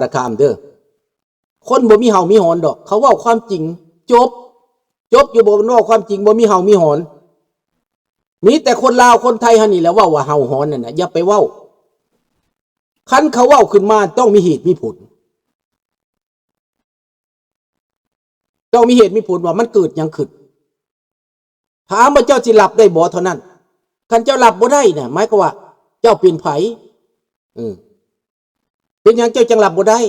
ຕະຄາມເດີ້. ຄົນບໍ່ມີເຫົ່າມີຫອນດອກ ເຂົາເວົ້າຄວາມຈິງ ຈົບ. ຈົບຢູ່ບໍ່? ເວົ້າຄວາມຈິງ ບໍ່ມີເຫົ່າມີຫອນ. ມີແຕ່ຄົນລາວຄົນໄທຫັ້ນນີ້ແຫຼະເວົ້າວ່າເຫົ່າຫອນນັ້ນນະ ຢ່າໄປເວົ້າ. ຄັນເຂົາເວົ້າຂຶ້ນມາຕ້ອງມີເຫດມີຜົນ. ຕ້ອງມີເຫດມີຜົນວ່າມັນເກີດຫຍັງຂຶ້ນ. ຖາມວ່າເຈົ້າຊິຮັບໄດ້ບໍ່ເທົ່ານັ້ນ. ຄັນເຈົ້າຮັບບໍ່ໄດ້ນະ ໝາຍຄວາມວ່າເຈົ້າເປັນໃຜ? ເອີ ເປັນຫຍັງເຈົ້າຈັ່ງຮັບບໍ່ໄດ້?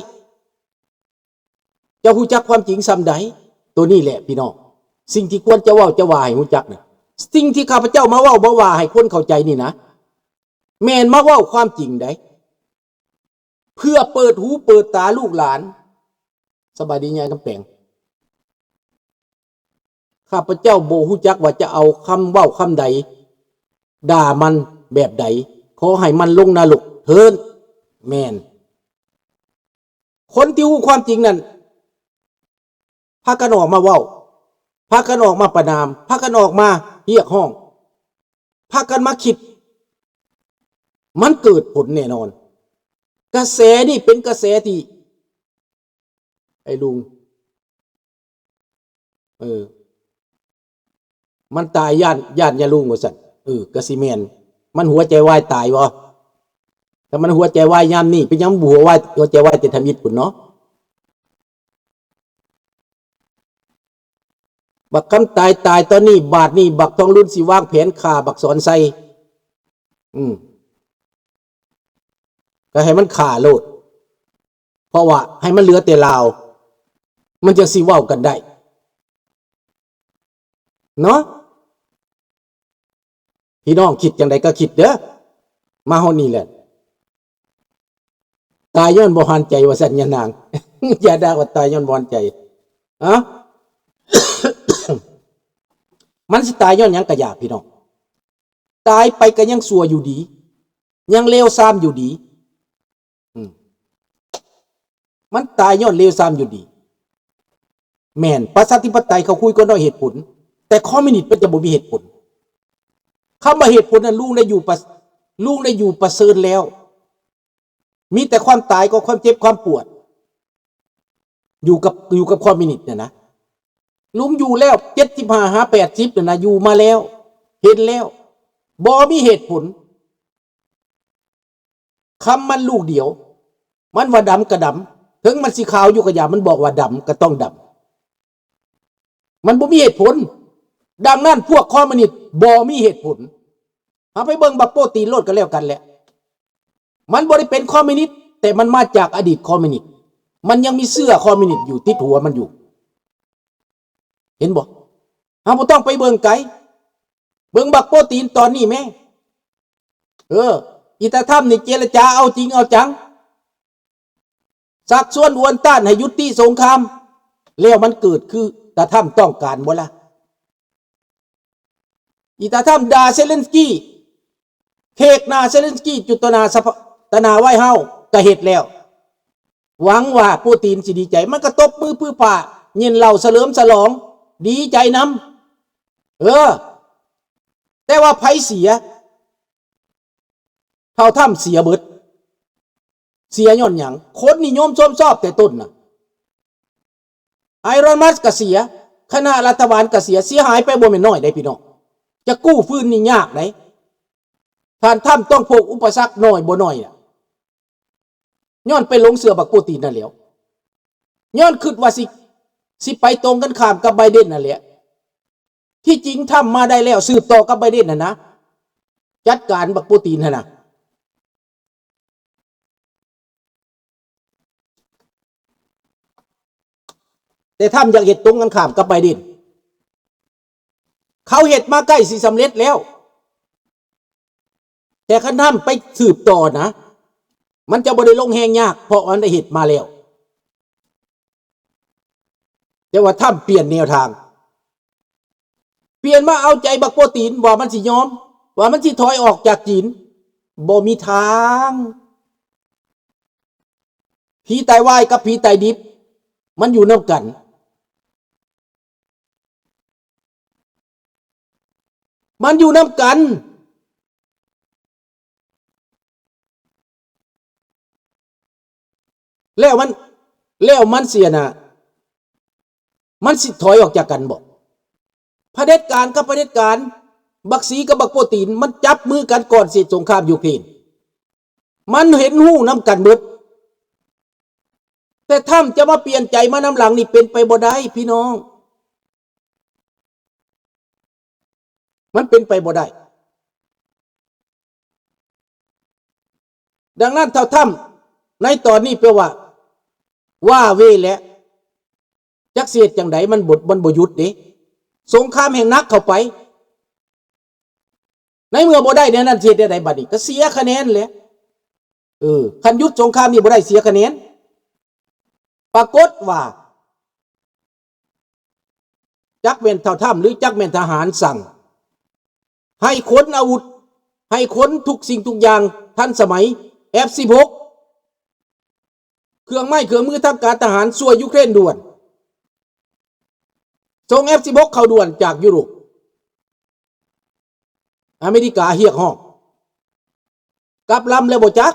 ເຈົ້າຮູ້ຈັກຄວາມຈິງສ່ຳໃດ? ໂຕນີ້ແຫຼະພີ່ນ້ອງ ສິ່ງທີ່ຄວນຈະເວົ້າຈະວ່າໃຫ້ຮູ້ຈັກນະ. ສິ່ງທີ່ຂ້າພະເຈົ້າມາເວົ້າມາວ່າໃຫ້ຄົນເຂົ້າໃຈນີ້ນະ ແມ່ນມາເວົ້າຄວາມຈິງໃດ ເພື່ອເປີດຫູເປີດຕາລູກຫຼານ. ສະບາຍດີຍາຍຄຳແປງ. ຂ້າພະເຈົ້າບໍ່ຮູ້ຈັກວ່າຈະເອົາຄຳເວົ້າຄຳໃດດ່າມັນແບບໃດ. ຂໍໃຫ້ມັນລົງນະລົກເທີ້ນ. ແມ່ນ. ຄົນທີ່ຮູ້ຄວາມຈິງນັ້ນ ພາກັນອອກມາເວົ້າ, ພາກັນອອກມາປະນາມ, ພາກັນອອກມາຮຽກຮ້ອງ, ພາກັນມາຄິດ, ມັນເກີດຜົນແນ່ນອນ. ກະແສນີ້ເປັນກະແສທີ່ ໄອ້ລຸງ ເອີ ມັນຕາຍຢ້ານ ຢ້ານຍາລຸງວ່າຊັ້ນ. ເອີ ກະຊິແມ່ນ. ມັນຫົວໃຈວາຍຕາຍບໍ່? ຖ້າມັນຫົວໃຈວາຍຍາມນີ້ ເປັນຫຍັງບໍ່ຫົວວາຍ ຫົວໃຈວາຍແຕ່ທຳອິດພຸ້ນເນາະ? ບັກຄຳຕາຍຕາຍຕອນນີ້ ບາດນີ້ບັກທອງລຸນຊິວາງແຜນຂ້າບັກສອນໄຊ. ອືມ ກໍໃຫ້ມັນຂ້າໂລດ ເພາະວ່າໃຫ້ມັນເຫຼືອແຕ່ລາວ ມັນຈັ່ງຊິເວົ້າກັນໄດ້ເນາະ. ພີ່ນ້ອງຄິດຈັ່ງໃດກໍຄິດເດີ້. ມາຮອດນີ້ແຫຼະ ຕາຍຍ້ອນບໍ່ຫັນໃຈວ່າຊັ້ນ ຍານາງ. ຢ່າດ່າວ່າຕາຍຍ້ອນບໍ່ຫັນໃຈ. ອະ ມັນຊິຕາຍຍ້ອນຫຍັງກະຢ່າ ພີ່ນ້ອງ. ຕາຍໄປກໍຍັງຊົ່ວຢູ່ດີ ຍັງເລວຊາມຢູ່ດີ. ອືມ ມັນຕາຍຍ້ອນເລວຊາມຢູ່ດີ. ແມ່ນ ປະຊາທິປະໄຕເຂົາຄຸຍກັນດ້ວຍເຫດຜົນ, ແຕ່ຄອມມິວນິດມັນຈະບໍ່ມີເຫດຜົນ. ຄຳວ່າເຫດຜົນນັ້ນ ລຸງໄດ້ຢູ່ປະ ລຸງໄດ້ຢູ່ປະເຊີນແລ້ວ. ມີແຕ່ຄວາມຕາຍກັບຄວາມເຈັບຄວາມປວດ ຢູ່ກັບ ຢູ່ກັບຄອມມິວນິດນັ້ນນະ. ລຸງຢູ່ແລ້ວ ເຈັດສິບຫ້າຫາແປດສິບນັ້ນນະ ຢູ່ມາແລ້ວ ເຫັນແລ້ວ ບໍ່ມີເຫດຜົນ. ຄຳມັນລູກດຽວ ມັນວ່າດຳກະດຳ ເຖິງມັນຊິຂາວຢູ່ກະຢ່າ ມັນບອກວ່າດຳກະຕ້ອງດຳ. ມັນບໍ່ມີເຫດຜົນ. ດັ່ງນັ້ນ ພວກຄອມມິວນິດບໍ່ມີເຫດຜົນ. ເຮົາໄປເບິ່ງບັກໂປຕີນໂລດກໍແລ້ວກັນແຫຼະ. ມັນບໍ່ໄດ້ເປັນຄອມມິວນິດ ແຕ່ມັນມາຈາກອະດີດຄອມມິວນິດ. ມັນຍັງມີເຊື້ອຄອມມິວນິດຢູ່ ຕິດຫົວມັນຢູ່. ເຫັນບໍ່? ເຮົາບໍ່ຕ້ອງໄປເບິ່ງໄກ. ເບິ່ງບັກໂປຕີນຕອນນີ້ແມ້. ເອີ ອີຕາທຳນີ້ເຈລະຈາເອົາຈິງເອົາຈັງ. ຊັກຊວນອວນຕ້ານໃຫ້ຍຸຕິສົງຄາມ ແລ້ວມັນເກີດຄືຕາທຳຕ້ອງການບໍ່ລະ? ອີຕາທຳດ່າເຊເລັນສກີ ເຄກໜ້າເຊເລັນສກີ ຈຸດຕໍ່ໜ້າສະພາ ຕໍ່ໜ້າໄວເຮົາກໍເຮັດແລ້ວ. ຫວັງວ່າປູຕິນຊິດີໃຈ ມັນກໍຕົບມືປຶ້ພາ ເຢັນເຫຼົ້າສະເຫຼີມສະຫຼອງ ດີໃຈນຳ. ເອີ ແຕ່ວ່າໃຜເສຍ? ເຜົ່າທຳເສຍເບິດ. ເສຍຍ້ອນຫຍັງ? ຄົນນິຍົມຊົມຊອບແຕ່ຕົ້ນນະ. ໄອລອນ ມັສກກໍເສຍ, ຄະນະລັດຖະບານກໍເສຍ, ເສຍຫາຍໄປບໍ່ແມ່ນນ້ອຍເດ້ພີ່ນ້ອງ. ຈະກູ້ຟື້ນນີ້ຍາກເດ້. ທ່ານທຳຕ້ອງພົບອຸປະສັກນ້ອຍບໍ່ນ້ອຍນະ. ຍ້ອນໄປຫຼົງເຊື່ອບັກປູຕິນນັ້ນແຫຼ້ວ. ຍ້ອນຄິດວ່າຊິ ຊິໄປຕົງກັນຂ້າມກັບໄບເດັນນັ້ນແຫຼະ. ທີ່ຈິງທຳມາໄດ້ແລ້ວ ສືບຕໍ່ກັບໄບເດັນຫັ້ນນະ ຈັດການບັກປູຕິນຫັ້ນນະ. ແຕ່ທຳຢາກເຮັດຕົງກັນຂ້າມກັບໄບເດັນ. ເຂົາເຮັດມາໃກ້ຊິສຳເລັດແລ້ວ. ແຕ່ຄັນທຳໄປສືບຕໍ່ນະ ມັນຈະບໍ່ໄດ້ລົງແຮງຍາກ ເພາະມັນໄດ້ເຮັດມາແລ້ວ. ແຕ່ວ່າທຳປ່ຽນແນວທາງ ປ່ຽນມາເອົາໃຈບັກໂປຕີນ ວ່າມັນຊິຍອມ ວ່າມັນຊິຖອຍອອກຈາກຈີນ. ບໍ່ມີທາງ. ຜີຕາຍວາຍກັບຜີຕາຍດິບ ມັນຢູ່ນຳກັນ. ມັນຢູ່ນຳກັນ. ແລ້ວມັນ ແລ້ວມັນຊິອັນນ່າ ມັນຊິຖອຍອອກຈາກກັນບໍ່? ຜະເດັດການກັບຜະເດັດການ, ບັກສີກັບບັກໂປຕີນ, ມັນຈັບມືກັນກ່ອນເສດສົງຄາມຢູເຄຣນ. ມັນເຫັນຮູ້ນຳກັນເບິດ. ແຕ່ທຳຈະມາປ່ຽນໃຈມານຳຫຼັງນີ້ເປັນໄປບໍ່ໄດ້ ພີ່ນ້ອງ. ມັນເປັນໄປບໍ່ໄດ້. ດັ່ງນັ້ນ ທ້າວທຳໃນຕອນນີ້ແປວ່າ ວ້າເວແຫຼະ. ຈັກຊິເຮັດຈັ່ງໃດ ມັນບໍ່ ມັນບໍ່ຢຸດເດ້. ສົງຄາມແຮ່ງໜັກເຂົ້າໄປ. ໃນເມື່ອບໍ່ໄດ້ແນວນັ້ນ ຊິເຮັດແນວໃດບັດນີ້? ກໍເສຍຄະແນນແຫຼະ. ເອີ ຄັນຢຸດສົງຄາມນີ້ບໍ່ໄດ້ ເສຍຄະແນນ. ປາກົດວ່າ ຈັກແມ່ນທ້າວທຳ ຫຼື ຈັກແມ່ນທະຫານສັ່ງ ໃຫ້ຂົນອາວຸດ, ໃຫ້ຂົນທຸກສິ່ງທຸກຢ່າງທັນສະໄໝ, ເອັຟສິບຫົກ ເຄື່ອງໄມ້ເຄື່ອງມືທາງການທະຫານຊ່ວຍຢູເຄຣນດ່ວນ. ສົ່ງເອັຟສິບຫົກເຂົ້າດ່ວນຈາກຢູໂຣບ. ອາເມລິກາຮຽກຮ້ອງ. ກັບລຳແລ້ວບໍ່ຈັກ?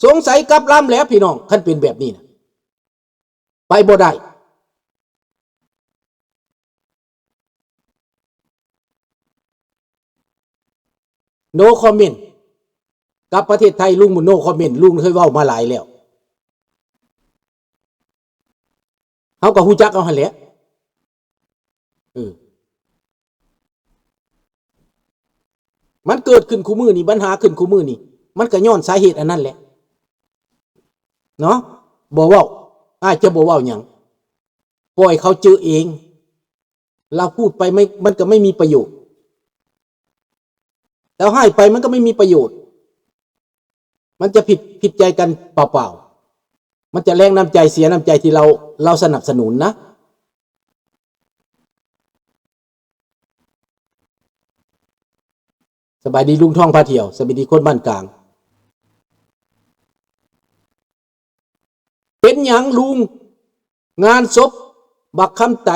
ສົງໄສກັບລຳແລ້ວ ພີ່ນ້ອງ, ຄັນເປັນແບບນີ້ນະ ໄປບໍ່ໄດ້. No comment ກັບປະເທດໄທ ລຸງ No comment. ລຸງເຄີຍເວົ້າມາຫຼາຍແລ້ວ. ເຮົາກໍຮູ້ຈັກເອົາຫັ້ນແຫຼະ. ເອີ ມັນເກີດຂຶ້ນຄູ່ມື້ນີ້, ບັນຫາຂຶ້ນຄູ່ມື້ນີ້, ມັນກໍຍ້ອນສາເຫດອັນນັ້ນແຫຼະເນາະ. ບໍ່ເວົ້າ, ອາດຈະບໍ່ເວົ້າຫຍັງ, ປ່ອຍເຂົາເຈີເອງ. ລາວພູດໄປໄມ່ ມັນກໍໄມ່ມີປະໂຫຍດ, ລາວຮ້າຍໄປມັນກໍໄມ່ມີປະໂຫຍດ. ມັນຈະຜິດ ຜິດໃຈກັນເປົ່າໆ. ມັນຈະແລງນ້ຳໃຈ ເສຍນ້ຳໃຈທີ່ລາວ ລາວສະໜັບສະໜູນນະ. ສະບາຍດີລຸງທອງພາທ່ຽວ, ສະບາຍດີຄົນບ້ານກາງ. ເປັນຫຍັງລຸງ ງານສົບບັກຄຳໄຕ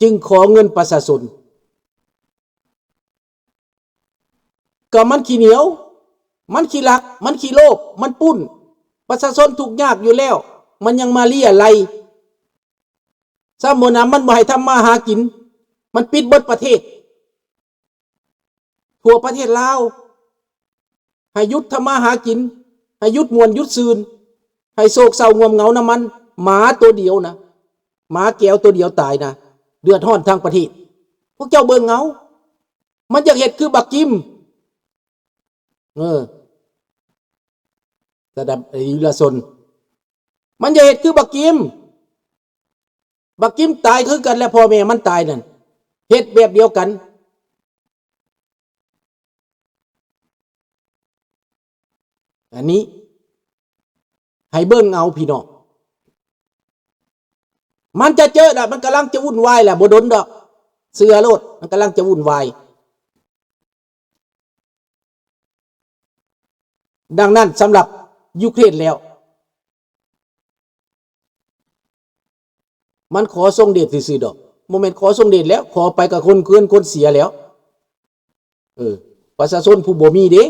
ຈຶ່ງຂໍເງິນປະຊາຊົນ? ກໍມັນຂີ້ໜຽວ, ມັນຂີ້ລັກ, ມັນຂີ້ໂລບ, ມັນປຸ້ນ. ປະຊາຊົນທຸກຍາກຢູ່ແລ້ວ, ມັນຍັງມາເລຍໄລ. ຊ້ຳບໍ່ໜຳ ມັນບໍ່ໃຫ້ທຳມາຫາກິນ, ມັນປິດເບິດປະເທດ. ທົ່ວປະເທດລາວ ໃຫ້ຢຸດທຳມາຫາກິນ, ໃຫ້ຢຸດມ່ວນຢຸດຊື່ນ, ໃຫ້ໂສກເສົ້າງ່ວມເຫງົານຳມັນ. ໝາໂຕດຽວນະ, ໝາແກ້ວໂຕດຽວຕາຍນະ, ເດືອດຮ້ອນທັງປະເທດ. ພວກເຈົ້າເບິ່ງເອົາ, ມັນຢາກເຮັດຄືບັກຈິມ. ເອີ ສະດັບ ເອີ ວິລະຊົນ, ມັນຢາກເຮັດຄືບັກຈິມ. ບັກຈິມຕາຍຄືກັນແຫຼະ, ພໍ່ແມ່ມັນຕາຍນັ້ນ ເຮັດແບບດຽວກັນ. ອັນນີ້ໃຫ້ເບິ່ງເອົາພີ່ນ້ອງ, ມັນຈະເຈີລະ, ມັນກຳລັງຈະວຸ່ນວາຍລະ, ບໍ່ດົນດອກ, ເຊື່ອໂລດ, ມັນກຳລັງຈະວຸ່ນວາຍ. ດັ່ງນັ້ນ ສຳລັບຢູເຄຣນແລ້ວ ມັນຂໍສົ່ງເດດຊື່ໆດອກ, ບໍ່ແມ່ນຂໍສົ່ງເດດແລ້ວ, ຂໍໄປກໍຄົນເກີນຄົນເສຍແລ້ວ. ເອີ ປະຊາຊົນຜູ້ບໍ່ມີເດ້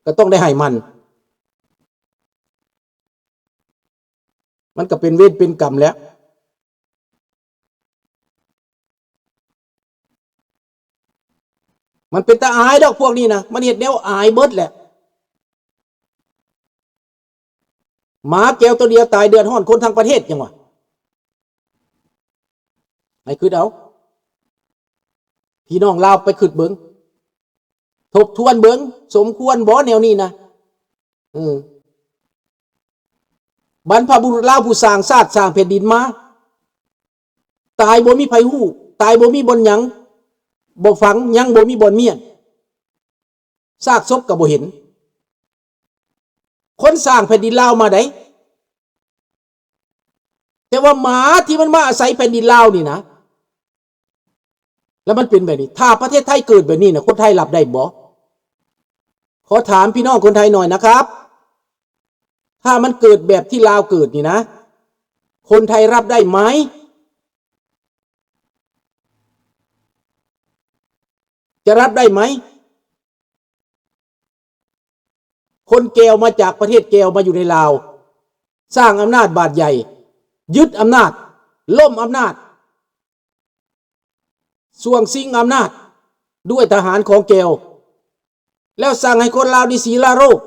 ກໍຕ້ອງໄດ້ໃຫ້ມັນ. ມັນກໍເປັນເວນເປັນກຳແລ້ວ. ມັນເປັນຕາອາຍດອກພວກນີ້ນະ, ມັນເຮັດແນວອາຍເບິດແຫຼະ. ໝາແກ້ວໂຕດຽວຕາຍເດືອດຮ້ອນຄົນທັງປະເທດ ຫຍັງວະ? ໃຫ້ຄິດເອົາ, ພີ່ນ້ອງລາວໄປຄິດເບິ່ງ, ທົບທວນເບິ່ງ, ສົມຄວນບໍ່ແນວນີ້ນະ? ເອີ ບັນພະບຸລຸດລາວຜູ້ສ້າງຊາດສ້າງແຜ່ນດິນມາ ຕາຍບໍ່ມີໃຜຮູ້, ຕາຍບໍ່ມີບ່ອນຫຍັງ, ບໍ່ຝັງ, ຍັງບໍ່ມີບ່ອນມ້ຽນ, ຊາກສົບກໍບໍ່ເຫັນ. ຄົນສ້າງແຜ່ນດິນລາວມາໃດ, ແຕ່ວ່າໝາທີ່ມັນມາອາໄສແຜ່ນດິນລາວນີ້ນະ, ແລ້ວມັນເປັນແບບນີ້. ຖ້າປະເທດໄທເກີດແບບນີ້ນະ, ຄົນໄທຮັບໄດ້ບໍ່? ຂໍຖາມພີ່ນ້ອງຄົນໄທໜ່ອຍນະຄັບ, ຖ້າມັນເກີດແບບທີ່ລາວເກີດນີ້ນະ, ຄົນໄທຮັບໄດ້ໄໝ? ຈະຮັບໄດ້ໄໝ? ຄົນແກວມາຈາກປະເທດແກວມາຢູ່ໃນລາວ, ສ້າງອຳນາດບາດໃຫຍ່, ຍຶດອຳນາດ, ລົ້ມອຳນາດ, ຊ່ວງຊິງອຳນາດດ້ວຍທະຫານຂອງແກວ, ແລ້ວສັ່ງໃຫ້ຄົນລາວນີ້ສີລາໂລກ.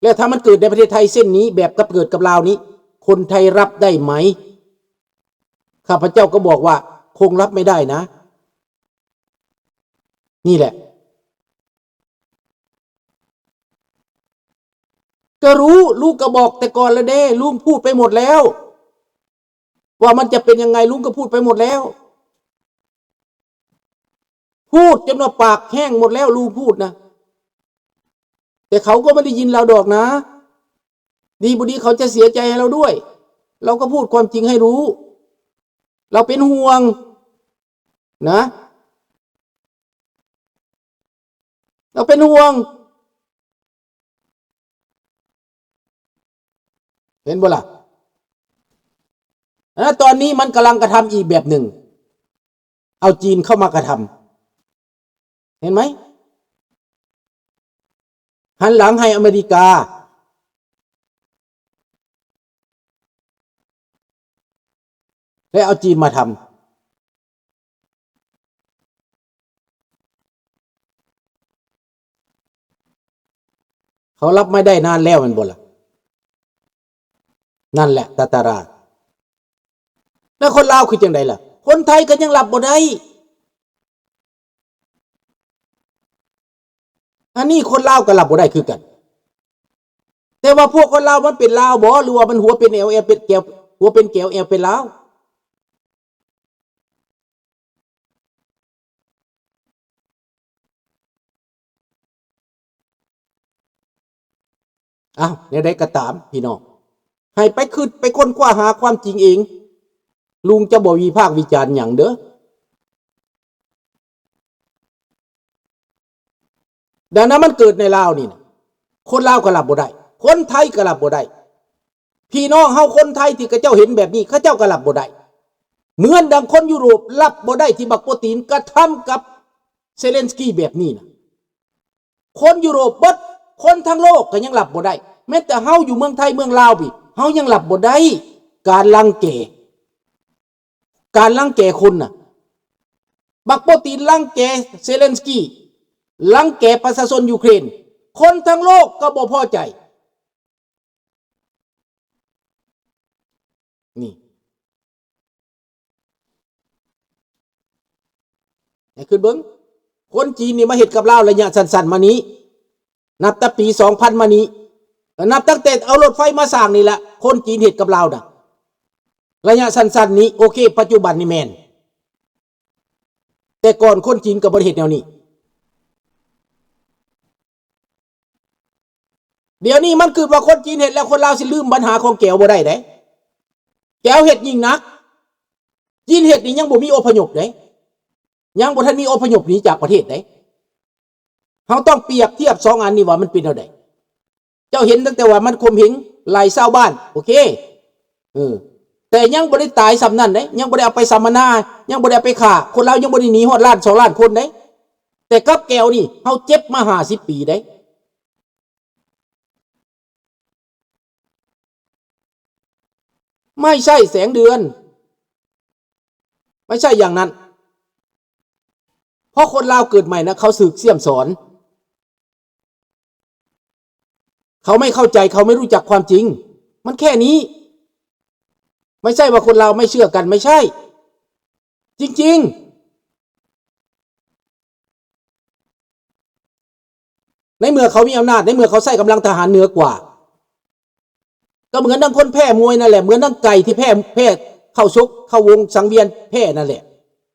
ແລ້ວຖ້າມັນເກີດໃນປະເທດໄທເຊັ່ນນີ້ ແບບກັບເກີດກັບລາວນີ້ ຄົນໄທຮັບໄດ້ໄໝ? ຂ້າພະເຈົ້າກໍບອກວ່າ ຄົງຮັບໄມ່ໄດ້ນະ. ນີ້ແຫຼະ ກໍຮູ້, ລຸງກໍບອກແຕ່ກ່ອນແລ້ວເດ້, ລຸງພູດໄປໝົດແລ້ວ ວ່າມັນຈະເປັນຍັງໄງ, ລຸງກໍພູດໄປໝົດແລ້ວ. ພູດຈົນວ່າປາກແຫ້ງໝົດແລ້ວ, ລຸງພູດນະ. ແຕ່ເຂົາກໍບໍ່ໄດ້ຍິນລາວດອກນະ. ດີບໍ່ດີເຂົາຈະເສຍໃຈໃຫ້ລາວດ້ວຍ. ລາວກໍພູດຄວາມຈິງໃຫ້ຮູ້. ລາວເປັນຫ່ວງນະ. ລາວເປັນຫ່ວງ. ເຫັນບໍ່ລະ? ອາ ຕອນນີ້ມັນກຳລັງກະທຳອີກແບບໜຶ່ງ. ເອົາຈີນເຂົ້າມາກະທຳ. ເຫັນໄໝ? ຫັນຫຼັງໃຫ້ອາເມລິກາ ແລະເອົາຈີນມາທຳ. ເຂົາຮັບໄມ່ໄດ້ນານແລ້ວແມ່ນບໍ່ລະ? ນັ້ນແຫຼະຕາຕາລາ. ແລ້ວຄົນລາວຄືຈັ່ງໃດລະ? ຄົນໄທກໍຍັງຮັບບໍ່ໄດ້. ອັນນີ້ຄົນລາວກໍຮັບບໍ່ໄດ້ຄືກັນ. ແຕ່ວ່າພວກຄົນລາວມັນເປັນລາວບໍ່ ຫຼືວ່າມັນຫົວເປັນແອວແອວເປັນແກວ ຫົວເປັນແກວແອວເປັນລາວ? ອ້າວ ແນວໃດກໍຕາມ ພີ່ນ້ອງ ໃຫ້ໄປຄິດໄປຄົ້ນຄວ້າຫາຄວາມຈິງເອງ. ລຸງຈະບໍ່ວິພາກວິຈານຫຍັງເດີ້. ດັ່ງນັ້ນມັນເກີດໃນລາວນີ້ນະ ຄົນລາວກໍຮັບບໍ່ໄດ້ ຄົນໄທກໍຮັບບໍ່ໄດ້. ພີ່ນ້ອງເຮົາຄົນໄທທີ່ເຂົາເຈົ້າເຫັນແບບນີ້ ເຂົາເຈົ້າກໍຮັບບໍ່ໄດ້. ເໝືອນດັ່ງຄົນຢູໂຣບຮັບບໍ່ໄດ້ທີ່ບັກໂປຕີນກະທຳກັບເຊເລັນສກີແບບນີ້ນະ. ຄົນຢູໂຣບເບິດ ຄົນທັງໂລກກໍຍັງຮັບບໍ່ໄດ້. ແມ້ແຕ່ເຮົາຢູ່ເມືອງໄທເມືອງລາວພີ້ ເຮົາຍັງຮັບບໍ່ໄດ້ ການລັງແກ ການລັງແກຄົນນະ. ບັກໂປຕີນລັງແກເຊເລັນສກີ ລັງແກປະຊາຊົນຢູເຄຣນ ຄົນທັງໂລກກໍບໍ່ພໍໃຈ. ນີ້ ໃຫ້ຄິດເບິ່ງ ຄົນຈີນນີ້ມາເຮັດກັບລາວໄລຍະສັ້ນໆມານີ້ ນັບແຕ່ປີສອງພັນມານີ້ ແລະ ນັບຕັ້ງແຕ່ເອົາລົດໄຟມາສ້າງນີ້ແຫຼະ ຄົນຈີນເຮັດກັບລາວນະ ໄລຍະສັ້ນໆນີ້. ໂອເຄ ປັດຈຸບັນນີ້ແມ່ນ ແຕ່ກ່ອນຄົນຈີນກໍບໍ່ໄດ້ເຮັດແນວນີ້. ດຽວນີ້ມັນຄືວ່າຄົນຈີນເຮັດແລ້ວ ຄົນລາວຊິລືມບັນຫາຂອງແກວບໍ່ໄດ້ເດ້. ແກວເຮັດຍິ່ງໜັກ. ຈີນເຮັດນີ້ຍັງບໍ່ມີອົບພະຍົບເດ້. ຍັງບໍ່ທັນມີອົບພະຍົບໜີຈາກປະເທດເດ້. ເຮົາຕ້ອງປຽບທຽບສອງອັນນີ້ວ່າມັນເປັນແນວໃດ. ເຈົ້າເຫັນຕັ້ງແຕ່ວ່າມັນຂົ່ມເຫັງໄລ່ຊາວບ້ານ ໂອເຄ ເອີ ແຕ່ຍັງບໍ່ໄດ້ຕາຍສ່ຳນັ້ນເດ້ ຍັງບໍ່ໄດ້ເອົາໄປສຳມະນາ ຍັງບໍ່ໄດ້ເອົາໄປຂ້າ ຄົນລາວຍັງບໍ່ໄດ້ໜີຮອດລ້ານສອງລ້ານຄົນເດ້. ແຕ່ກັບແກວນີ້ ເຮົາເຈັບມາຫ້າສິບປີເດ້. ໄມ້ໃຊ້ແສງເດືອນ ໄມ້ໃຊ້ຢ່າງນັ້ນ ເພາະຄົນລາວເກີດໃໝ່ນະ ເຂົາຖືກສ້ຽມສອນ ເຂົາໄມ່ເຂົ້າໃຈ ເຂົາໄມ່ຮູ້ຈັກຄວາມຈິງ ມັນແຄ່ນີ້. ໄມ່ໃຊ່ວ່າຄົນລາວໄມ່ເຊື່ອກັນ ໄມ່ໃຊ່ ຈິງໆ. ໃນເມື່ອເຂົາມີອຳນາດ ໃນເມື່ອເຂົາໃຊ້ກຳລັງທະຫານເໜືອກວ່າ ກໍເໝືອນດັ່ງຄົນແພ້ມວຍນັ້ນແຫຼະ ເໝືອນດັ່ງໄກ່ທີ່ແພ້ ແພ້ເຂົ້າຊົກເຂົ້າວົງສັງວຽນແພ້ນັ້ນແຫຼະ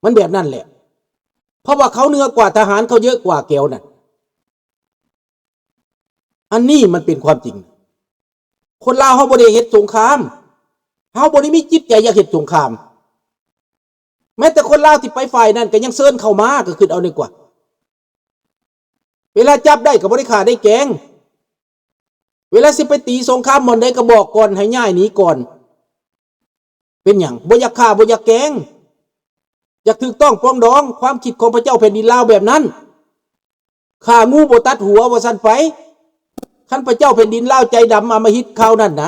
ມັນແບບນັ້ນແຫຼະ ເພາະວ່າເຂົາເໜືອກວ່າ ທະຫານເຂົາເຍອະກວ່າແກວນັ້ນ. ອັນນີ້ມັນເປັນຄວາມຈິງ. ຄົນລາວເຮົາບໍ່ໄດ້ເຮັດສົງຄາມ ເຮົາບໍ່ໄດ້ມີຈິດໃຈຢາກເຮັດສົງຄາມ. ແມ້ແຕ່ຄົນລາວທີ່ໄປຝ່າຍນັ້ນກໍຍັງເຊີນເຂົ້າມາ ກໍຄິດເອົາດີກວ່າ ເວລາຈັບໄດ້ກໍບໍ່ໄດ້ຂ້າໄດ້ແກງ ເວລາຊິໄປຕີສົງຄາມບ່ອນໃດກໍບອກກ່ອນ ໃຫ້ຍ້າຍໜີກ່ອນ. ເປັນຫຍັງ ບໍ່ຢາກຂ້າ ບໍ່ຢາກແກງ ຢາກຖືກຕ້ອງປອງດອງ ຄວາມຄິດຂອງພະເຈົ້າແຜ່ນດິນລາວແບບນັ້ນ. ຂ້າງູບໍ່ຕັດຫົວ ວ່າຊັ້ນໄປ. ຄັນພະເຈົ້າແຜ່ນດິນລາວໃຈດຳອຳມະຫິດຄາວນັ້ນນະ